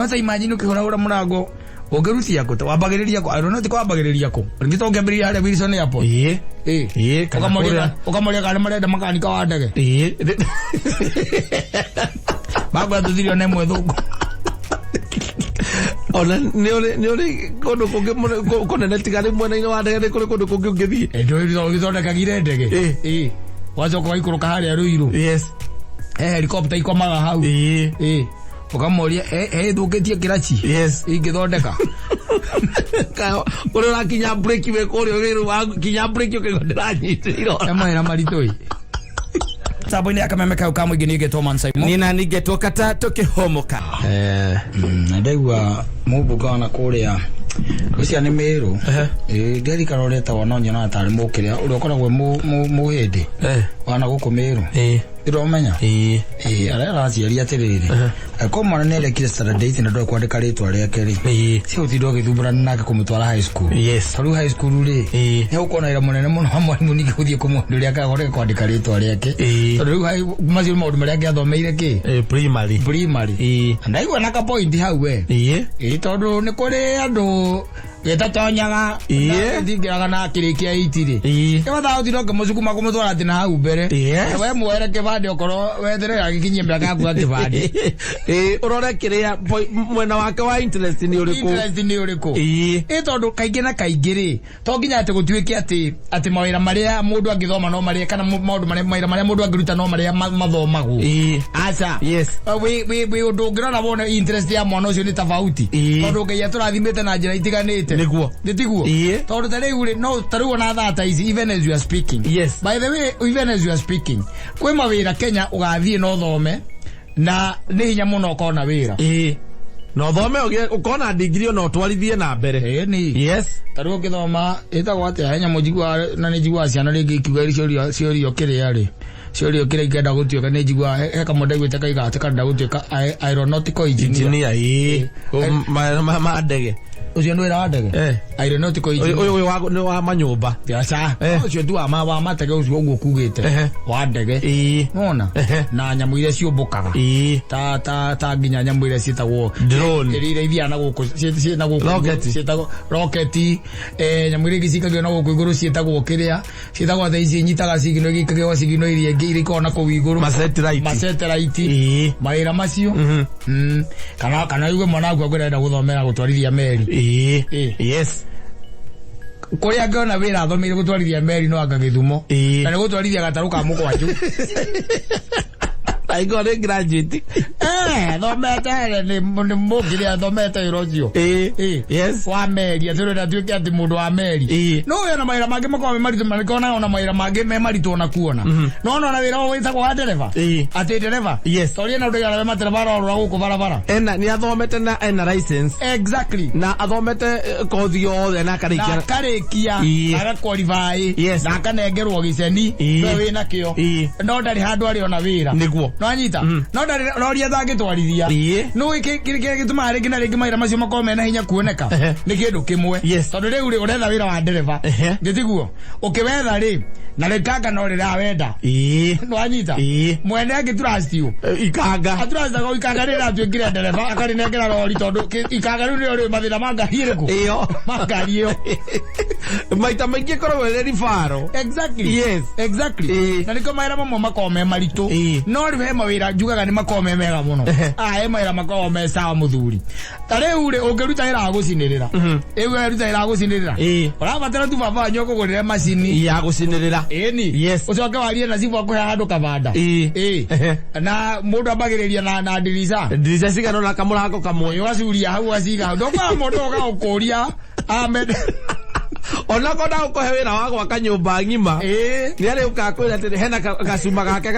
Sasa imagine ukihurahura murango ungirutia kũ wambagĩrĩria kũ I don't know ti kwambagĩrĩria kũ rĩngĩ to ũngĩambĩrĩria harĩa Wilson Airport. Ĩĩ. Ĩĩ. Ĩĩ, kana Ũkamoria kũrĩa- ũkamoria kana marenda makanika wa ndege. Ĩĩ. Bagwa tuthirio na ĩmwe thũngũ. Ona nĩ ũrĩ kũndũ kũngĩ kũnene tiga rĩ mwena-inĩ wa ndege, nĩ kũrĩ kũndũ kũngĩ ũngĩthiĩ. Ũgĩthondekagire ndege. Ĩĩ. Ĩĩ. Wacoka ũgaikũrũka harĩa Ruiru. Yes. He helicopter ikomaga hau. Ĩĩ. Ĩĩ. Ũkamoria he ĩthũkĩtie kĩraci. Yes. Ingĩthondeka. Ũrĩa ũrakinya breki wĩ kũrĩa ũrĩrũ wakinya breki ũkaigua ndĩranyitĩrĩirwo. He mawĩra maritũ ĩ. Tambo-inĩ ya kameme kau ka mũingĩ niĩ ngetwo Man Simon. Nina ningetwo kata tũkĩhomoka. Na ndaigua mũmbunge wana kũrĩa ũcio nĩ Mĩrũ. Ĩĩ, ndirikana ũrĩa etagwo no nyonaga tarĩ mũkĩrĩa ũrĩa ũkoragwo e mũhĩndĩ wana gũkũ Mĩrũ. Ndĩromenya. Ĩĩ. Ĩĩ, arĩa araciari atĩrĩrĩ, angĩkorwo mwana nĩ arekire standard eight na ndoĩ kwandĩka rĩtwa rĩake rĩ, Ĩĩ. si gũtinda ũgĩthumbũrana nake kũmũtwara high school. Yes. Tondũ high school rĩ, Ĩĩ. nĩ gũkorwo na wĩra mũnene mũno wa mwarimũ ningĩ gũthiĩ kũmwonia ũrĩa akahota kwandĩka rĩtwa rĩake. Ĩĩ. Tondũ rĩu macio nĩ maũndũ marĩa angĩathomeire kĩ? Ĩĩ, primary. Primary. Ĩĩ. Na ndaigua na ka point hau we. Ĩĩ. Ĩĩ, tondũ nĩ kũrĩ andũ gĩtatonyaga Ĩĩ. ndingĩraga na akĩrĩkia eight rĩ. Ĩĩ. Nĩ mathaa ũtinde ũkĩmũcukuma kũmũtwara atĩ na hau mbere. Yes. We muoere kĩbandĩ okorwo weterere agĩkinyie mĩaka yaku ya kĩbandĩ. Ĩĩ, ũrore kĩrĩa mwena wake wa interest nĩ ũrĩkũ. Interest nĩ ũrĩkũ? Ĩĩ. Ĩ tondũ kaingĩ na kaingĩ rĩ, to nginya atĩ gũtuĩke atĩ atĩ mawĩra marĩa mũndũ angĩthoma no marĩa kana maũndũ marĩa mawĩra marĩa mũndũ angĩruta no marĩa mathomagwo. Ĩĩ. Aca. Yes. Wĩ ũndũ ũngĩrora wone interest ya mwana ũcio nĩ tofauti. Ĩĩ. Tondũ Ngai atũrathimĩte na njĩra itiganĩte. Nĩguo. Nĩ tiguo? Ĩĩ. Tondũ ta rĩu rĩ, no ta rĩu ona thaa ta ici, even as you are speaking. Yes. By the way, even as you are speaking, kwĩ mawĩra Kenya ũgathiĩ na ũthome na nĩ hinya mũno ũkona wĩra. Ĩĩ. Na ũthome ũgĩe ũkona ndigiri ona ũtwarithie na mbere. Ĩĩ ni. Yes. Ta rĩu ũngĩthoma ĩtagwo atĩa, he nyamũ njiguaga na nĩ njiguaga ciana rĩngĩ ikiuga ciorio ciorio kĩrĩa rĩ, ciorio kĩrĩa ikenda gũtuĩka nĩ njiguaga he kamwe ndaiguĩte kaiga atĩ karenda gũtuĩka aeronautical engineer. Engineer, ĩĩ. Ma ndege. Ũcio nĩ wĩra wa ndege? Eh. Aeronautical Ũyũ engineer. ũyũ nĩ wa manyũmba. Aca. Eh. Ũcio tu wa matege ũcio ũguo kugĩte. Ehe. Wa ndege. Ĩĩ. Nona? Ehe. Na nyamũ iria ciũmbũkaga. Ĩĩ. Ta nginya nyamũ iria ciĩtagwo Drone. iria ithiaga na gũkũ ciĩ na gũkũ Rocket. ciĩtagwo rocket, nyamũ iria ingĩ cikagio na gũkũ igũrũ ciĩtagwo kĩrĩa ciĩtagwo thaa ici nyitaga cigino igĩikagio cigino iria ingĩ iria ikoragwo na kũu igũrũ. Ma satellite. Ma satellite. Ĩĩ. Mawĩra macio. Kana uge mwana waku akwĩra arenda gũthomera gũtwarithia meri. Ĩĩ. Ĩĩ. Yes. Kũrĩa angĩona wĩra athomeire gũtwarithia meri no anga Gĩthumo. Ĩĩ. Na nĩ gũtwarithia gatarũ ka mũkwanjũ. Aigua nĩ graduate. Thomete nĩ mũngĩrĩa thomete wĩra ũcio. Ĩĩ. Ĩĩ. Yes. Wa meri atĩ ũrenda atuĩke atĩ mũndũ wa meri. Ĩĩ. No wĩna mawĩra mangĩ makoragwo me maritũ makoragwo ona mawĩra mangĩ me maritũ ona kuona. No ona wĩra ũyũ wĩtagwo wa ndereba. Ĩĩ. Atĩ ndereba. Yes. Tondũ ena ũndũ arĩa matereba arorora gũkũ barabara. Ena nĩ athomete na ena license. Exactly. Na athomete kothi yothe na Na akarĩkia. akarĩkia Ĩĩ. aga qualify Yes. na akanengerwo gĩceni Ĩĩ. we wĩna kĩo Ĩĩ. no ndarĩ handũ arĩ ona wĩra. Nĩguo. No anyita no ndarĩ roria atangĩtwarithia. Ĩĩ. No kĩrĩa gĩtũmaga rĩngĩ na rĩngĩ mawĩra macio makorwo mena hinya kuoneka Ehe. nĩ kĩndũ kĩmwe. Yes. Tondũ rĩu rĩ ũretha wĩra wa ndereba. Ehe. Gĩtiguo ũkĩwetha rĩ na rĩkanga no rĩrawenda. Ĩĩ. No anyita Ĩĩ. mwene angĩ trust you. Ikanga. Aturacaga ikanga rĩrĩa ratuĩkire ndereba akarĩnengera rori tondũ ikanga rĩu nĩrĩo rĩũĩ mathĩna ma ngari ĩrĩkũ. Ĩyo. Ma ngari ĩyo. Maita maingĩ ĩkoragwo ĩrĩ ribaro. Exactly. Yes. Exactly. Ĩĩ. Na nĩkĩo mawĩra mamwe makoragwo me maritũ. Ĩĩ. No rĩu he mawĩra njugaga nĩ makoragwo me mega mũno. Ehe. Ah, he mawĩra makoragwo me sawa mũthuri. Ta rĩu rĩ ũngĩruta wĩra wa gũcinĩrĩra. Ĩu weruta wĩra wa gũcinĩrĩra. Ĩĩ. Ũrabatara tu baba wanyu akũgũrĩre macini. Ya gũcinĩrĩra. Ĩni. Yes. Ũcoke warie na cibũ akũhe handũ kabanda. Ĩĩ. Ĩĩ. Ehe. Na mũndũ ambagĩrĩria na ndirica. Ndirica cigana ũna kamũrango kamwe. Ũgacuria hau ũgaciga hau. Ndũkora mũndũ ũgagũkũria amende. Onakorwo ndagũkũhe wĩra wa gwaka nyũmba ng'ima. Ĩĩ. Nĩ arĩ ũkakwĩra atĩrĩ hena gacuma gake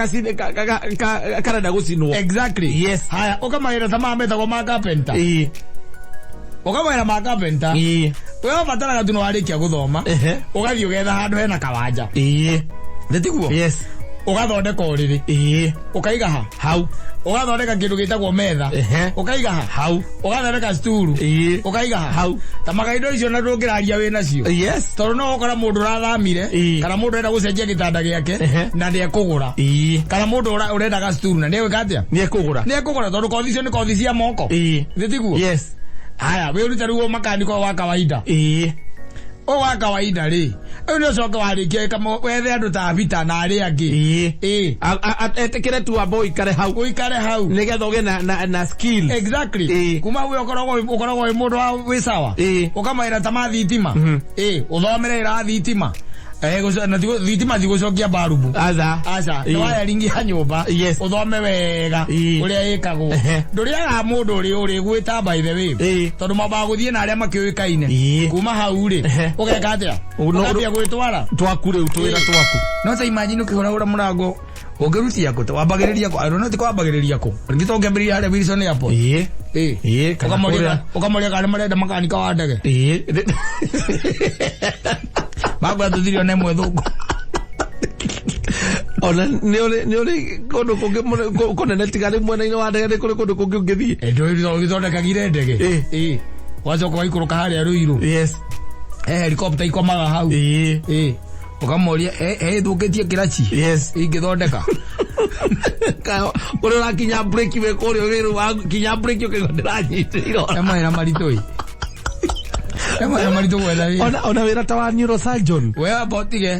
karenda gũcinwo. Exactly. Yes. Haya, ũkamawĩra ta maya metagwo ma carpenter. Ĩĩ. Ũkamawĩra ma carpenter. Ĩĩ. We ũbataraga tu nĩ warĩkia gũthoma. Ehe. Ũgathiĩ ũgetha handũ hena kawanja. Ĩĩ. Nĩ tiguo? Yes. Ũgathondeka ũrĩrĩ. Ũkaiga ha? Hau. Ũgathondeka kĩndũ gĩtagwo metha. Ũkaiga ha? Hau. Ũgathondeka sturu. Ũkaiga ha? Hau. Ta makaindo icio na ndũngĩraria wĩ nacio. Tondũ no ũkora mũndũ ũrathamire kana mũndũ ũrenda gũcenjia gĩtanda gĩake na nĩekũgũra, kana mũndũ ũrendaga sturu na nĩegwĩka atĩa? Nĩekũgũra. Nĩekũgũra, tondũ kothi icio nĩ kothi cia moko. Thĩ tiguo? Yes. Haya, wĩrute rĩu ũmakaniko wa kawaida. Ũyũ wa kawaida rĩ, rĩu nĩ ũcoke warĩkia wethe andũ ta Vita na arĩa angĩ. Etĩkĩre tu amba ũikare hau. Ũikare hau. Nĩgetha ũgĩe na skill. Exactly. Kuma hau ũkoragwo wĩ mũndũ wa wĩ sawa. Ũkamawĩra ta ma thitima. Ũthomere wĩra wa thitima. Na thitima tigũcokia mbarubu. Aca. Aca, nĩ wiring ya nyũmba. Ũthome wega ũrĩa ĩkagwo. Ndũrĩagaga mũndũ ũrĩ ũrĩgwĩta, by the way. Tondũ mambaga gũthiĩ na arĩa makĩũĩkaine. Kuma hau rĩ, ũgeka atĩa? Ũkambia gwĩtwara. Twaku rĩu, twĩra twaku. No ta imagine ũkĩhũrahũra mũrango ũngĩrutia kũ? Wambagĩrĩria kũ? I don't know, ti kwambagĩrĩria kũ? Rĩngĩ to ũngĩambĩrĩria harĩa Wilson Airport. Ĩĩ, kana Ũkamoria kũrĩa ũkamoria kana marenda makanika wa ndege. Makwĩra tũtirĩ ona ĩmwe thũku. Ona nĩ ũrĩ kũndũ kũngĩ kũnene tiga rĩ mwena-inĩ wa ndege, nĩ kũrĩ kũndũ kũngĩ ũngĩthiĩ? Ũgĩthondekagire ndege. Wacoka ũgaikũrũka harĩa Ruiru. He helicopter ikomaga hau. Ũkamoria he ĩthũkĩtie kĩraci ingĩthondeka. Ũrĩa ũrakinya breki wĩ kũrĩa ũrĩ wakinya breki ũkaigua ndĩranyitĩrĩirwo. He mawĩra maritũ ĩ. He mawĩra maritũ gwetha wĩra. Ona wĩra ta wa neurosurgeon. We amba ũtige.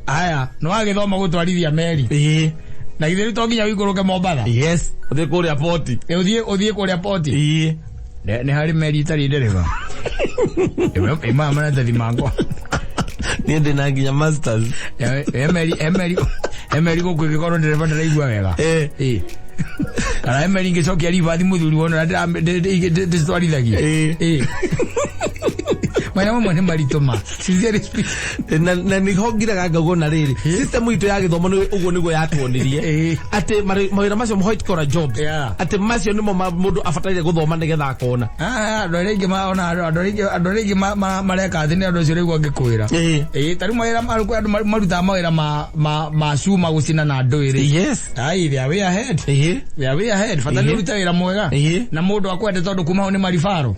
Aya, nĩ wagĩthoma gũtwarithia meri. Na githĩ rĩu to nginya ũikũrũke Mombatha? Yes, ũthiĩ kũrĩa poti. Ũthiĩ kũrĩa poti. Nĩ harĩ meri itarĩ ndereba. Ĩmaga maratathi makwa. Niĩ ndĩ na nginya masters. He meri gũkũ ĩngĩkorwo ndereba ndĩraigua wega. Kana he meri ingĩcokia ribathi mũthuri wona ndĩcitwarithagia. Mawĩra mamwe nĩ maritũ ma. Sincerely speaking. Na nĩho ngiraga ngauga ona rĩrĩ, system itũ ya gĩthomo nĩ ũguo nĩguo yatuonirie atĩ mawĩra macio, white collar jobs, atĩ macio nĩmo mũndũ abataire gũthoma nĩgetha akona. Ah, andũ arĩa aingĩ ona andũ arĩa aingĩ mareka atĩ nĩ andũ acio rĩu angĩkwĩra. Ta rĩu mawĩra andũ marutaga mawĩra ma cuma gũcina na ndũĩ rĩ. Ai, they are way ahead. They are way ahead. Bata nĩ ũrute wĩra mwega. Na mũndũ akwende, tondũ kuma hau nĩ maribaro.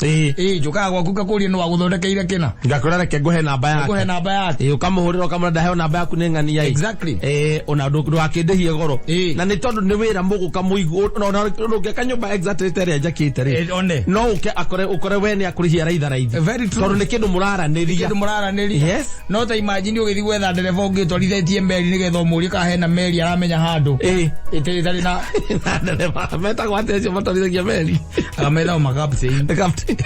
Njũkaga gwaku ngakũria nĩ wagũthondekeire kĩna. Ngakwĩra reke ngũhe namba yake. Ngũhe namba yake. Ũkamũhũrĩra ũkamwĩra ndaheo namba yaku nĩ ng'ania ĩ. Ona ndũgakĩndĩhie goro. Na nĩ tondũ nĩ wĩra mũgũka mũigu ona ndũngĩaka nyũmba exactly ta ĩrĩa njakĩte rĩ. One. No ũke akore ũkore we nĩ akũrĩhia raitha raithi. Very true. Tondũ nĩ kĩndũ mũraranĩria. Kĩndũ mũraranĩria. No ta imagine ũgĩthiĩ gwetha ndereba ũngĩ ũtwarithĩtie meri nĩgetha ũmũrie kana hena meri aramenya handũ. Ĩtarĩ na Na ndereba metagwo atĩa acio matwarithagia meri? Metagwo makaptain. Captain.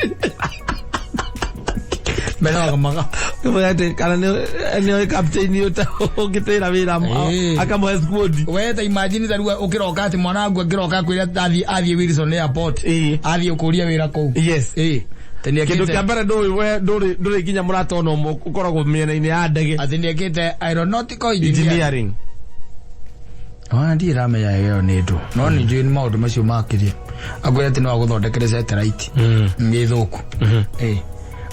Metagwo maka. Atĩ kana nĩ oĩ captain ũngĩtĩra wĩra akamũhe squad. We ta imagine ta rĩu ũkĩroka atĩ mwana waku akĩroka akwĩra athiĩ Wilson Airport. Athiĩ kũria wĩra kũu. Atĩ Kĩndũ nĩekĩte kĩa mbere ndũĩ we ndũrĩ nginya mũrata ona ũmwe ũkoragwo mĩena-inĩ ya ndege. Atĩ nĩekĩte aeronautical engineering. Engineering. Ona ndirĩ ndamenya ĩyo nĩ ndũ, no nĩ njũĩ nĩ maũndũ macio makĩria akwĩra atĩ no agũthondekere satellite nĩ thũku.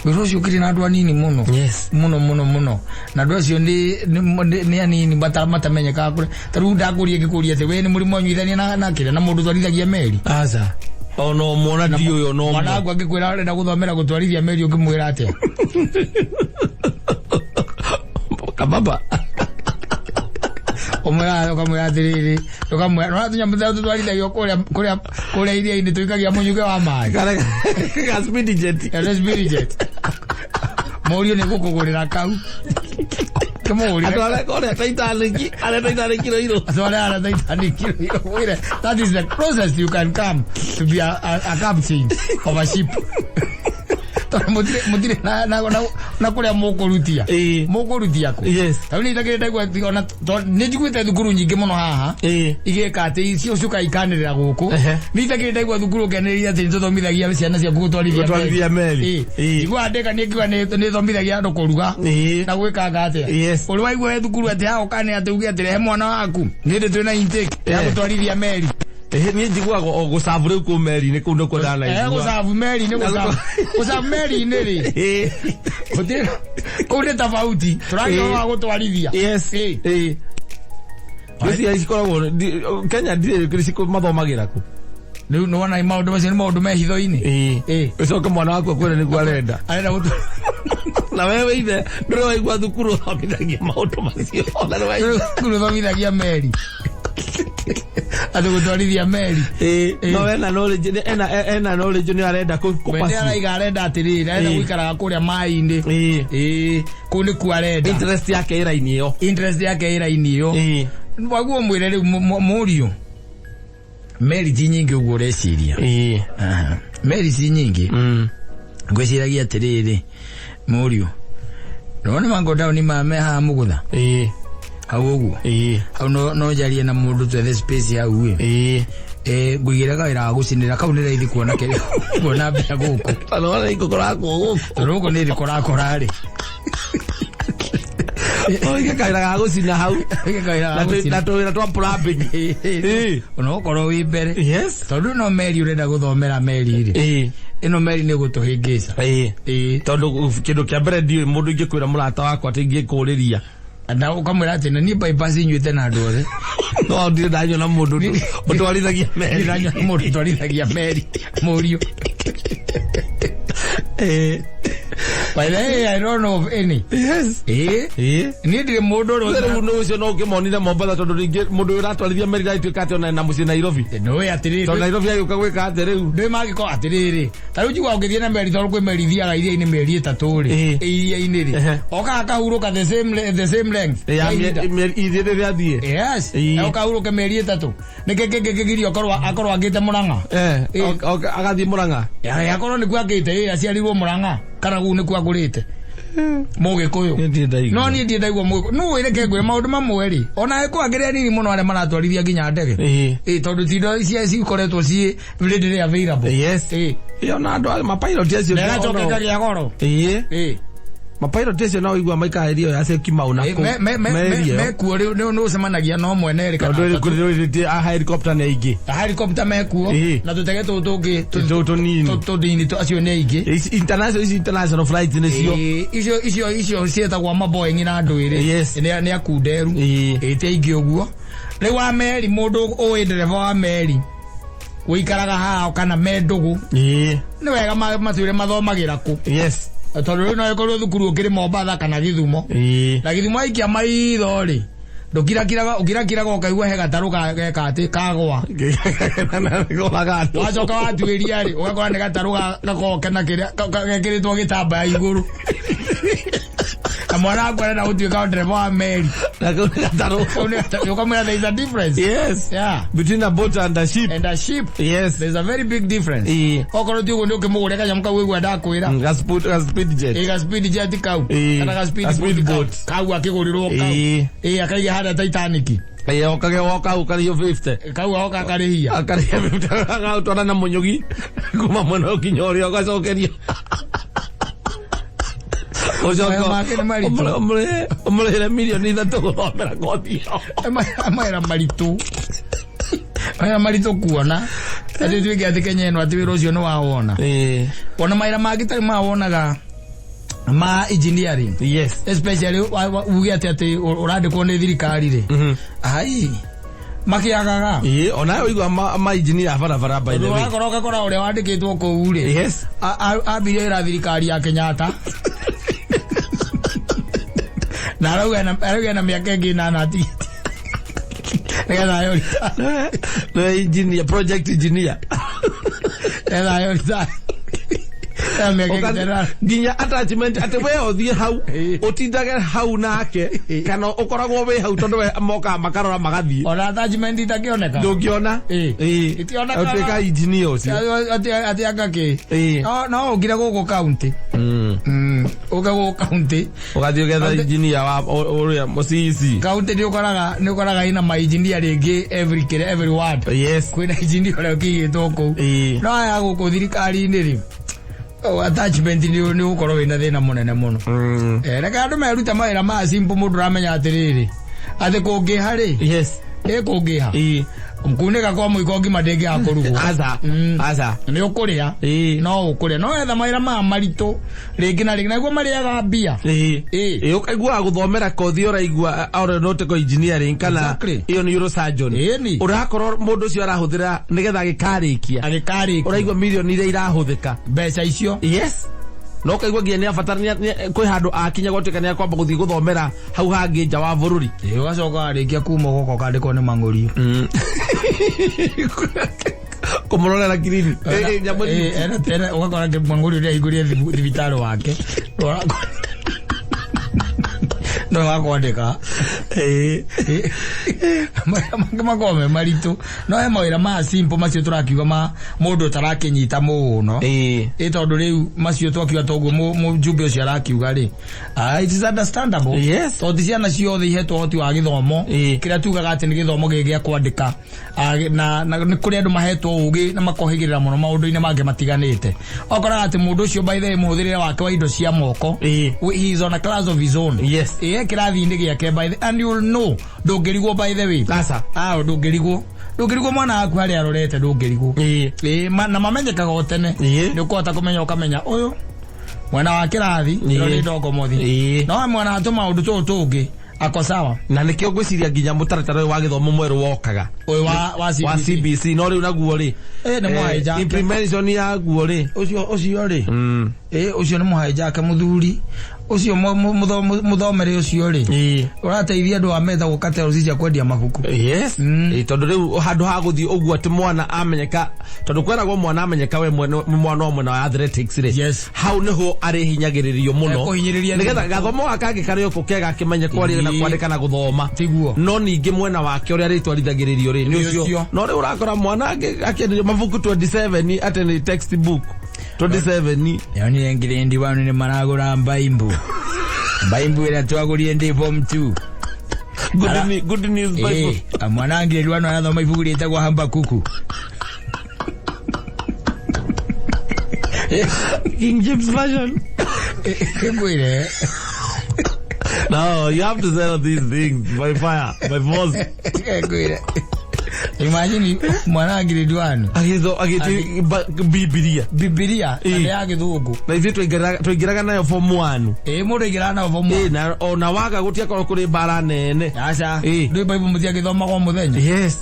Wĩra ũcio ũkĩrĩ na andũ anini mũno. Mũno mũno mũno, na andũ acio nĩ anini matamenyekaga kũrĩa. Ta rĩu ndakũria ngĩkũria atĩ we nĩ mũrĩ mwanyuithania na kĩrĩa na mũndũ ũtwarithagia meri? Aca, ona ũmwe ona ndiũĩ ona Mwana ũmwe. waku angĩkwĩra arenda gũthomera gũtwarithia meri, ũngĩmwĩra atĩa? Kababa. Ũmwĩra, ũkamwĩra atĩrĩrĩ, ũkamwĩra nona tũnyamũ tũrĩa tũtwarithagio kũrĩa iria-inĩ tũikagia mũnyuke wa maĩ. Kana ka speed jet. Kana speed jet. Mũriũ nĩ gũkũgũrĩra kau, kĩmũgũrĩre. Andũ arĩa kũrĩa Titanic, arĩa Titanic Ruiru. Atware arĩa Titanic Ruiru, mwĩre that is the closest you can come to be a captain of a ship, tondũ mũtirĩ na kũrĩa mũkũrutia. Mũkũrutia kũ? Tarĩu nĩ itakĩrĩ ndaigua ona nĩ njiguĩte thukuru nyingĩ mũno haha igĩka atĩ icio cuka ikanĩrĩra gũkũ. Nĩ itakĩrĩ ndaigua thukuru ũkenĩrĩria atĩ nĩtũthomithagia ciana ciaku gũtwarithia Gũtwarithia meri. Njiguaga ndĩka nĩ ngiuga nĩ thomithagia andũ kũruga na gwĩkanga atĩa. Ũrĩ waigua he thukuru atĩ haha ũkane atĩ uge atĩ rehe mwana waku nĩ hĩndĩ twĩna intake ya gũtwarithia meri? Niĩ njiguaga o gũcabu rĩu kũu meri-inĩ kũu nĩkuo ndanaigua. Gũcabu meri nĩ gũcabu meri-inĩ rĩ, gũtirĩ kũu nĩ tofauti tũragia wa gũtwarithia. Ngwĩciria cikoragwo Kenya ndirĩ mathomagĩra kũ. Rĩu nĩwona maũndũ macio nĩ maũndũ me hitho-inĩ. Ĩĩ. Ũcoke mwana waku akwĩre nĩguo arenda. Arenda gũtu Na wewe ithe ndũrĩ waigua thukuru ũthomithagia maũndũ macio. Ona nĩ waigua. Thukuru ũthomithagia meri. Atĩ gũtwarithia meri. Ĩĩ. No ena knowledge, ena knowledge nĩ arenda kũ We nĩ araiga arenda atĩrĩrĩ, arenda gũikaraga kũrĩa maĩ-inĩ. Ĩĩ. Kũu nĩkuo arenda. Interest yake ĩ raini ĩyo. Interest yake ĩ raini ĩyo. Waguo mwĩre rĩu mũriũ. Meri ti nyingĩ ũguo ũreciria. Aha. Meri ti nyingĩ. Ngwĩciragia atĩrĩrĩ, mũriũ. Nĩwona mangodauni ma me haha mũgũtha? Hau ũguo. Hau no njarie na mũndũ twethe space hau ĩ. Ngũigĩra kawĩra ga gũcinĩra kau nĩ raithi kuona kĩrĩa kuona mbia gũkũ. Tondũ wona ikũkorakwo gũkũ. Tondũ gũkũ nĩ ĩrĩkorakora rĩ. Ũige kawĩra ga gũcina hau. Ũige kawĩra ga Na gũcina. Na tũwĩra twa plumbing. Ona ũkorwo wĩ mbere. Yes. Tondũ no meri ũrenda gũthomera meri rĩ. Ĩno meri nĩ gũtũhĩngĩca. Tondũ kĩndũ kĩa mbere ndiũĩ mũndũ ingĩkwĩra mũrata wakwa atĩ ingĩkũrĩria. Na ũkamwĩra atĩ na niĩ bypass nyuĩte na andũ othe. No ndirĩ ndanyona mũndũ ũtwarithagia meri. Ndirĩ ndanyona mũndũ ũtwarithagia meri. Mũriũ. By the way, I don't know of any. Yes. Niĩ ndirĩ mũndũ ũrĩa Rĩu nĩ ũcio no ũkĩmonire Mombatha tondũ rĩngĩ mũndũ ũyũ ũratwarithia meri ndagĩtuĩka atĩ ona ena mũciĩ Nairobi. Nĩũĩ atĩrĩrĩ. Tondũ Nairobi agĩũka gwĩka atĩ rĩu. Ndũĩ mangĩkorwo atĩrĩrĩ. Ta rĩu njiguaga ũngĩthiĩ na meri tondũ kwĩ meri ithiaga iria-inĩ mĩeri 3 rĩ. Iria-inĩ rĩ. Okaga akahurũka the same length. Ya Ya ihinda. mĩeri ithiĩ rĩrĩa athiĩ. Yes. Ũkahurũke mĩeri 3. Nĩkĩ kĩngĩ kĩgiria akorwo angĩte Mũrang'a? Agathiĩ Mũrang'a. Ya, akorwo nĩkuo angĩte, aciarirwo Mũrang'a. Kana kũu nĩkuo agũrĩte. Mũgĩkũyũ. Niĩ ndirĩ ndaigua. No niĩ ndirĩ ndaigua mũgĩkũyũ. No wĩre ke ngwĩre maũndũ mamwe rĩ. Ona angĩkorwo angĩrĩ anini mũno arĩa maratwarithia nginya ndege. Tondũ ti indo icio cikoretwo ciĩ readily available. Yes. Ona andũ a mapilot acio Na ĩgacoka ĩkagĩa goro. Mapilot acio no ũigua maikaga area ya Syokimau na kũu. Me area ĩyo. Mekuo rĩu nĩ ũcemanagia na ũmwe na erĩ kana Tondũ atatũ. rĩu rĩu a helicopter nĩ aingĩ. Ta helicopter mekuo, na tũtege tũtũ tũngĩ Tũtũ tũnini. Tũnini acio nĩ aingĩ. Ici international flights nĩcio. Icio ciĩtagwo ma Boeing na andũ ĩrĩ. Yes. Nĩ akunderu. Ti aingĩ ũguo. Rĩu wa meri, mũndũ ũĩ ndereba wa meri ũikaraga haha kana me ndũgũ. Nĩ wega matwĩre mathomagĩra kũ. Yes. Tondũ rĩu no ĩkorwo thukuru ũkĩrĩ Mombatha kana Gĩthumo. Na Gĩthumo aikia maitho rĩ, ndũkirakiraga, ũkirakiraga ũkaigua he gatarũ geka atĩ kagwa. Wacoka watuĩria rĩ, ũgakora nĩ gatarũ gakoragwo kena kĩrĩa, gekĩrĩtwo gĩtambaya igũrũ. Na mwana waku arenda gũtuĩka ndereba wa meri. Na kau nĩ gatarũ. Kau nĩ gatarũ. Ũkamwĩra there is a difference. Yes. Yeah. Between a boat and a ship. And a ship. Yes. There is a very big difference. Okorwo ti ũguo nĩ ũkĩmũgũre kanyamũ kau ũigua ndakwĩra. Ga speed jet. Ga speed jet kau. Kana ga speed Ga speed boat kau. boat. Kau akĩgũrĩrwo kau. Akaiga harĩa Titanic. Okage woka kau karĩhio 50. Kau oka akarĩhia. Akarĩhia 50, agaũtwara na mũnyũgi kuma mwena ũkinya ũrĩa ũgacokerio. Ũcoke Mawĩra make nĩ maritũ. ũmũrĩhĩre mirioni 3 gũthomera kothi ĩyo. Mawĩra maritũ. Mawĩra maritũ kuona. Atĩ tuĩke atĩ Kenya ĩno atĩ wĩra ũcio nĩ wawona. Ona mawĩra mangĩ tarĩ mawonaga ma engineering. Yes. Especially uge atĩ ũrandĩkwo nĩ thirikari rĩ. Ai. Makĩagaga. Ona ũigua ma engineer a barabara by the way. Ũgakora ũgakora ũrĩa wandĩkĩtwo kũu rĩ. Yes. Ambirie wĩra thirikari ya Kenyatta. Na arauga ena mĩaka ĩngĩ ĩnana atigĩtie. Nĩgetha ayo retire. Nĩ engineer, project engineer. Nĩgetha ayo retire. Ena mĩaka ĩngĩ ĩnana. Nginya attachment atĩ we ũthiĩ hau, ũtindage hau nake, kana ũkoragwo wĩ hau tondũ we mokaga makarora magathiĩ. Ona attachment itakĩoneka. Ndũngĩona? Itionekaga. Ũtuĩka engineer ũcio. Atĩ anga kĩ? No ũngire gũkũ county. Ũke gũkũ county. Ũgathiĩ ũgetha engineer wa ũrĩa CEC. County nĩ ũkoraga ĩna ma engineer rĩngĩ every kĩrĩa, every ward. Yes. Kwĩna engineer ũrĩa ũkĩigĩtwo kũu. No aya gũkũ thirikari-inĩ rĩ, attachment nĩ ũgũkorwo wĩna thĩna mũnene mũno. Reke andũ merute mawĩra ma simple mũndũ ũramenya atĩrĩrĩ, atĩ kũngĩha rĩ, Yes. ĩ kũngĩha. Kunĩka kwa mũiko ngima ndĩngĩaga kũrugwo. Aca. Aca. Nĩ ũkũrĩa. No ũkũrĩa no etha mawĩra maya maritũ rĩngĩ na rĩngĩ naguo marĩaga mbia. Ĩĩ, ũkaiguaga gũthomera kothi ũraigua aeronautical engineering kana ĩyo neurosurgeon. Ĩni. Ũrakorwo mũndũ ũcio arahũthĩra nĩgetha agĩkarĩkia. Agĩkarĩkia. Ũraigua mirioni iria irahũthĩka. Mbeca icio. Yes. No ũkaigua nginya nĩ abatara kwĩ handũ akinya gwatuĩka nĩ akwamba gũthiĩ gũthomera hau hangĩ nja wa bũrũri. Ĩĩ, ũgacoka warĩkia kuma ũgoka ũkandĩkwo nĩ mang'ũrio. Kũmũrorera kirini. Nyamũ Ũgakora mang'ũrio nĩ ahingũrire thibitarĩ wake. No wakwandĩka. Mawĩra mangĩ makoragwo me maritũ no he mawĩra ma simple macio tũrakiuga ma mũndũ ũtarakĩnyita mũno. Ĩ tondũ rĩu macio twakiuga toguo mũjumbe ũcio arakiuga rĩ, it is understandable. Yes. Tondũ ti ciana ciothe ihetwo ũhoti wa gĩthomo kĩrĩa tugaga atĩ nĩ gĩthomo gĩkĩ gĩa kwandĩka. Na nĩ kũrĩ andũ mahetwo ũgĩ na makohĩgĩrĩra mũno maũndũ-inĩ mangĩ matiganĩte. Ũkoraga atĩ mũndũ ũcio by the way mũhũthĩrĩre wake wa indo cia moko, he is on a class of his own. Yes. Ĩ, he kĩrathi-inĩ gĩake by the, and you'll know ndũngĩrigwo by the way. Aca. Ndũngĩrigwo. Ndũngĩrigwo mwana waku harĩa arorete ndũngĩrigwo. Ĩ, na mamenyekaga o tene. Nĩ ũkũhota kũmenya ũkamenya ũyũ mwena wa kĩrathi ĩno nĩ ndongomothi. No mwena wa tũmaũndũ tũtũ tũngĩ ako sawa. Na nĩkĩo ngwĩciria nginya mũtaratara ũyũ wa gĩthomo mwerũ wokaga. Ũyũ wa CBC. Wa CBC, no rĩu naguo rĩ. Nĩ mũhae jake. Implementation yaguo rĩ. Ũcio rĩ. Ũcio nĩ mũhae jake mũthuri. Ũcio mũthomere ũcio rĩ. Ũrateithia andũ a metha gũkata rũci cia kwendia mabuku. Yes. Tondũ rĩu handũ ha gũthiĩ ũguo atĩ mwana amenyeka, tondũ kweragwo mwana amenyeka we mwana wa mwena wa athletics rĩ. Yes. Hau nĩho arĩhinyagĩrĩrio mũno. Ekũhinyĩrĩria Nĩgetha nĩ- gathomo gaka kangĩ karĩ oko kega akĩmenye kwaria na kwandĩka na gũthoma. Tiguo. No ningĩ mwena wake ũrĩa arĩtwarithagĩrĩrio rĩ, nĩ Nĩ ũcio. ũcio. No rĩu ũrakora mwana akĩenderio mabuku 27 atĩ nĩ textbook 27. Yonire ngirindi wanu nĩ maragũra mbaimbu. Mbaimbu ĩrĩa twagũrire ndĩ form 2. Good news Bible. Mwana ngirindi wanu arathoma ibuku rĩtagwo Habakuku. King James Version. Ngwire. No, you have to settle these things by fire, by force. Ngwire. Imagine mwana ngirindi wanu. Agĩtho, Bibilia. Bibilia, na ya gĩthũngũ. Na ithuĩ twaingĩraga nayo form 1. Mũndũ aingĩraga nayo form 1. Na ona waga gũtiakorwo kũrĩ mbara nene. Aca. Ndũĩ Bible mũtiagĩthomaga o mũthenya? Yes.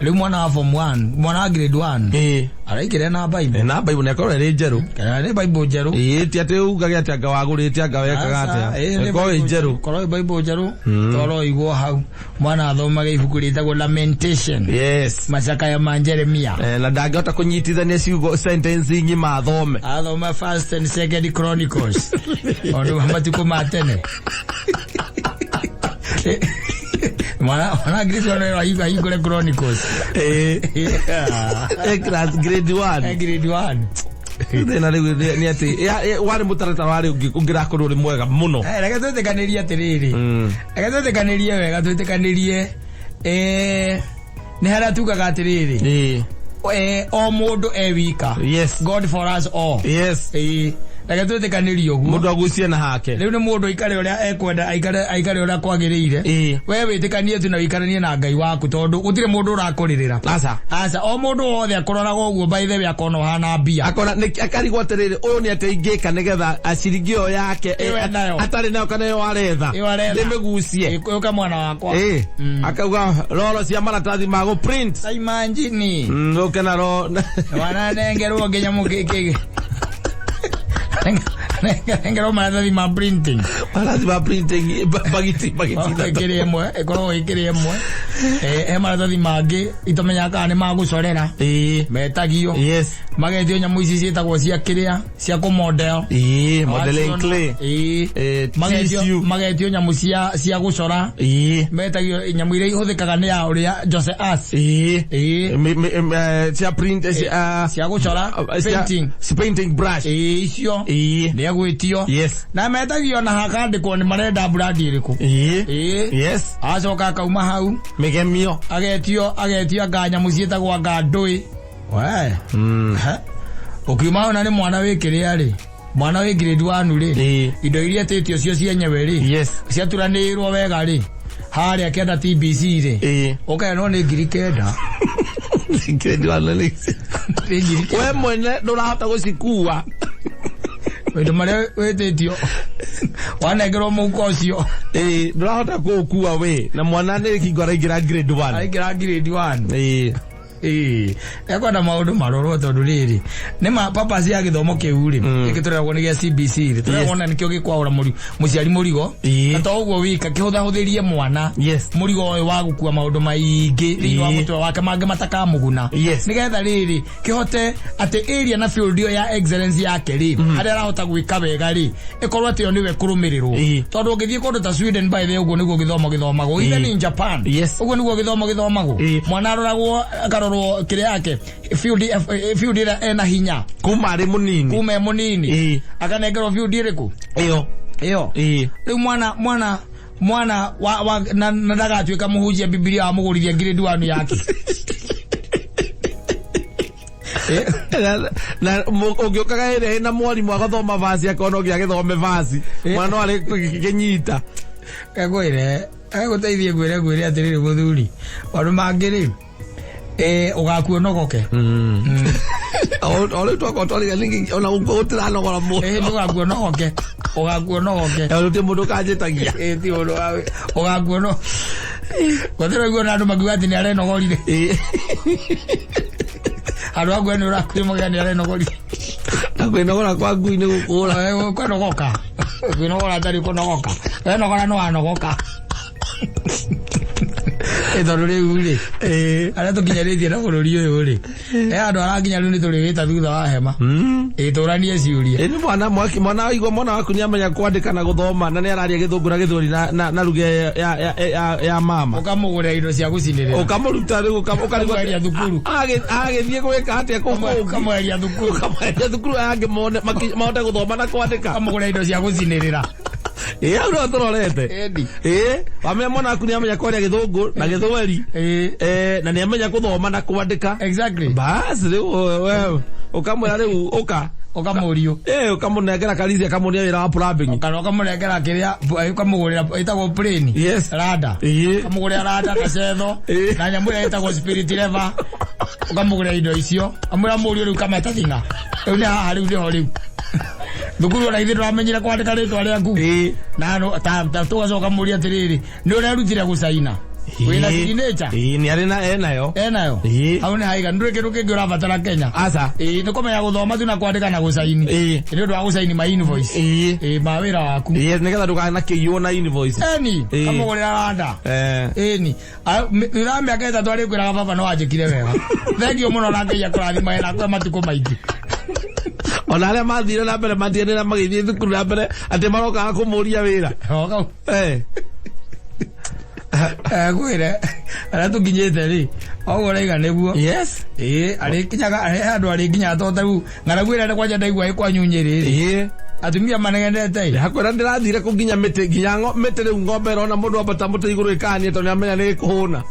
Rĩu mwana wa form 1, mwana wa grade 1. Araingĩra na Bible. Na Bible nĩ akorwo ĩrĩ njerũ. Kana nĩ Bible njerũ. Ti atĩ ugage atĩ anga wagũrĩte anga wekaga atĩa. Ĩkorwo ĩ njerũ. Korwo ĩ Bible njerũ, toro igwo hau. Mwana athomaga ibuku rĩtagwo Lamentation. Yes. Macakaya ma Jeremia. Na ndangĩhota kũnyitithania ciugo sentence ng'ima athome. Athoma First and Second Chronicles. Ũndũ wa matukũ ma tene. Mwana Kristo no ahingũre Chronicles. Class grade 1. Grade 1. Thĩna rĩu nĩ atĩ, warĩ mũtaratara warĩ ũngĩrakorwo ũrĩ mwega mũno. Reke twĩtĩkanĩrie atĩrĩrĩ. Reke twĩtĩkanĩrie wega, twĩtĩkanĩrie, nĩ harĩa tugaga atĩrĩrĩ. O mũndũ e wika. Yes. God for us all. Yes. Reke twĩtĩkanĩrie ũguo. Mũndũ agucie na hake. Rĩu nĩ mũndũ aikare ũrĩa ekwenda, aikare ũrĩa kwagĩrĩire. We wĩtĩkanie tu na wĩikaranie na Ngai waku tondũ gũtirĩ mũndũ ũrakũrĩrĩra. Aca. Aca, o mũndũ wothe akũroraga ũguo by the way akona ũhana mbia. Akona, nĩ, akarigwo atĩrĩrĩ, ũyũ nĩ atĩa ingĩka nĩgetha ciringi ĩyo yake, Ĩyo enayo. atarĩ nayo kana ĩyo aretha. Ĩyo aretha. Ndĩmĩgucie. Ĩũka mwana wakwa. Akauga roro cia maratathi ma gũ print. Ta imagine. Ũke na ro- Wananengerwo nginya mũkĩkĩ. Nengerwo maratathi ma printing. Maratathi ma printing, bagiti, bagiti. Ĩkĩrĩ ĩmwe, ĩkoragwo ĩkĩrĩ ĩmwe. He maratathi mangĩ itamenyaga kana nĩ magũcorera. Metagio. Yes. Magetio nyamũ ici ciĩtagwo cia kĩrĩa, cia kũmodel. Modeling clay. Tissue. Magetio nyamũ cia gũcora. Metagio nyamũ iria ihũthĩkaga nĩ ya ũrĩa Jose As. Cia print, Cia gũcora, painting. Painting brush. Icio. Nĩ egwĩtio. Yes. Na metagio na hakandĩkwo nĩ marenda brand ĩrĩkũ. Yes. Acoka akauma hau. Mĩgemio. Agetio anga nyamũ ciĩtagwo anga ndũĩ. We. Ha? Ũkiuma hau na nĩ mwana wĩ kĩrĩa rĩ. Mwana wĩ grade 1 rĩ. Indo iria etĩtio cio cienyewe rĩ. Yes. Ciaturanĩirwo wega rĩ. Harĩa kĩanda TBC rĩ, ũkenwo nĩ 9,000. Grade one nĩ Nĩ 9,000. We mwene ndũrahota gũcikua. Maũndũ marĩa wĩtĩtio wanengerwo mũhuko ũcio. Ĩĩ, ndũrahota kũũkua we na mwana nĩ kingo araingĩra grade one. Aingĩra grade one. Ĩĩ. Ĩĩ, ekwenda maũndũ marorwo tondũ rĩrĩ nĩ ma purpose ya gĩthomo kĩu rĩ, gĩkĩ tũreragwo nĩ gĩa CBC rĩ, tũreragwo nĩkĩo gĩkwaũra mũciari mũrigo, na to ũguo wika kĩhũthahũthĩrie mwana mũrigo ũyũ wa gũkua maũndũ maingĩ thĩinĩ wa mũtwe wake mangĩ matakamũguna, nĩgetha rĩrĩ kĩhote atĩ area na field ĩyo ya excellence yake rĩ, harĩa arahota gwĩka wega rĩ, ĩkorwo atĩ yo nĩwe kũrũmĩrĩrwo. Tondũ ũngĩthiĩ kũndũ ta Sweden, by the way, ũguo nĩguo gĩthomo gĩthomagwo. Even in Japan, ũguo nĩguo gĩthomo gĩthomagwo. Mwana aroragwo, akarorwo kĩrĩa yake field, field ĩrĩa ena hinya. Kuma arĩ mũnini. Kuma e mũnini. Akanengerwo field ĩrĩkũ? Ĩyo. Ĩyo. Rĩu mwana wa na ndagatuĩka mũhunjia Bibilia wamũgũrithia grade one yake. Na ũngĩũkaga ĩrĩa ĩna mwarimũ agathoma vasi akona ũngĩ agĩthome vasi, mwana no arĩ kĩnyita. Ngwĩre egũteithie, ngwĩre atĩrĩrĩ, mũthuri, maũndũ mangĩ rĩ, ũgakua ũnogoke. O rĩu twakorwo twariga ningĩ ona gũtiranogora mũno. Ndũgakua ũnogoke, ũgakua ũnogoke. Gũtirĩ mũndũ ũkanjĩtagia. Ti ũndũ wa ũgakua no gũtirĩ guo na andũ makiuga atĩ nĩ arenogorire. Andũ akua nĩ ũrakuire mauga nĩ arenogorire. Na kwĩnogora kwa ngui nĩ gũkũra. Kwĩnogoka, kwĩnogora atarĩ kũnogoka, wenogora no wanogoka. Tondũ rĩu rĩ, arĩa tũkinyarĩtie na bũrũri ũyũ rĩ, andũ arakinya rĩu nĩ tũrĩwĩta thutha wa hema, tũranie ciũria. Ĩ nĩ mwana mwaki mwana waigua mwana waku nĩ amenya kwandĩka na gũthoma na nĩ araria Gĩthũngũ na Gĩthweri na lugha ya mama. Ũkamũgũrĩra indo cia gũcinĩrĩra. Ũkamũruta rĩu ũkarigwo. Ũkamweheria thukuru. Agĩthiĩ gwĩka atĩa kũu kũngĩ? Ũkamweheria thukuru. Ũkamweheria thukuru aya angĩ mone mahote gũthoma na kwandĩka. Ũkamũgũrĩra indo cia gũcinĩrĩra. Ĩ, hau nĩho tũrorete. Ĩni. Ĩ, wamenya mwana waku nĩ amenya kwaria Gĩthũngũ na Gĩthweri, na nĩ amenya gũthoma na kwandĩka. Bas, rĩu we ũkamwĩra rĩu ũka. Ũkamũrio. Ĩ, ũkamũnengera karisi, akamuonia wĩra wa plumbing. Kana ũkamũnengera kĩrĩa, ũkamũgũrĩra ĩtagwo plane. Rada. Ũkamũgũrĩra rada na cetho na nyamũ ĩrĩa ĩtagwo spirit lever, ũkamũgũrĩra indo icio, amwĩra mũriũ rĩu kameta thing'a rĩu nĩ haha, rĩu nĩho rĩu thukuru ona ithuĩ ndũramenyire kwandĩka rĩtwa rĩaku. Na no ta tũgacoka mũria atĩrĩrĩ, nĩ ũrerutire gũcaina, wĩna signature? Ĩ, nĩ arĩ na enayo. Enayo. Hau nĩ haiga ndũrĩ kĩndũ kĩngĩ ũrabatara Kenya. Aca. Ĩ, nĩ kũmenya gũthoma tu na kwandĩka na gũcaini. Nĩ ũndũ wa gũcaini ma invoice. Ĩ, ma wĩra waku. Ĩ, nĩgetha ndũkanakĩiywo na invoice. Eni. Kamũgũrĩra randa. Ĩni, thutha wa mĩaka 3 arĩkwĩraga, "Baba, no wanjĩkire wega, thengiũ mũno na Ngai akũrathima na akũhe matukũ maingĩ." Ona arĩa mathire na mbere matiganĩra magĩthiĩ thukuru na mbere atĩ marokaga kũmũria wĩra. Ngwĩre arĩa tũkinyĩte rĩ, oguo ũraiga nĩguo. Ĩ, arĩkinyaga he handũ arĩkinyaga, to tarĩu ng'aragu ĩrĩa kwanja ndaigua ĩ kwanyu Nyĩrĩ rĩ, atumia manegenete ĩ. Hakwĩra ndĩrathire kũ nginya mĩtĩ, nginya mĩtĩ rĩu ng'ombe ĩrona mũndũ ambata mũtĩ igũrũ ĩkania tondũ nĩamenya nĩ ĩkũhũna.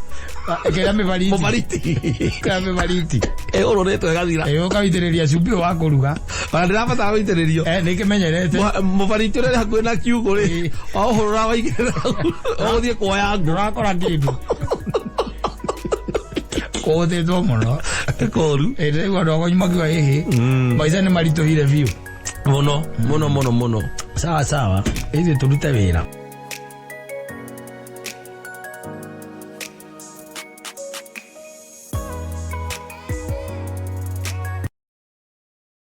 Ĩkĩra mĩbariti. Mũbariti. Ĩkĩra mĩbariti. Ĩũrũrĩtwo ĩgathira. Ĩ, ũkawĩitĩrĩria cumbĩ ũyũ wa kũruga. Ona ndĩrabatara gũitĩrĩrio. Nĩ kĩmenyerete. Mũbariti ũrĩa ũrĩ hakuhĩ na kiugũ rĩ, waũhũrũra waigĩrĩra ũgũthiĩ kuoya ngũ. Ndũrakora kĩndũ kũhũthĩtwo mũno. Nĩ kũru. Ĩ, ndĩraigua andũ akwanyu makiuga ĩhĩ, maica nĩ maritũhire biũ. Mũno mũno mũno mũno. Sawa sawa, ithuĩ tũrute wĩra.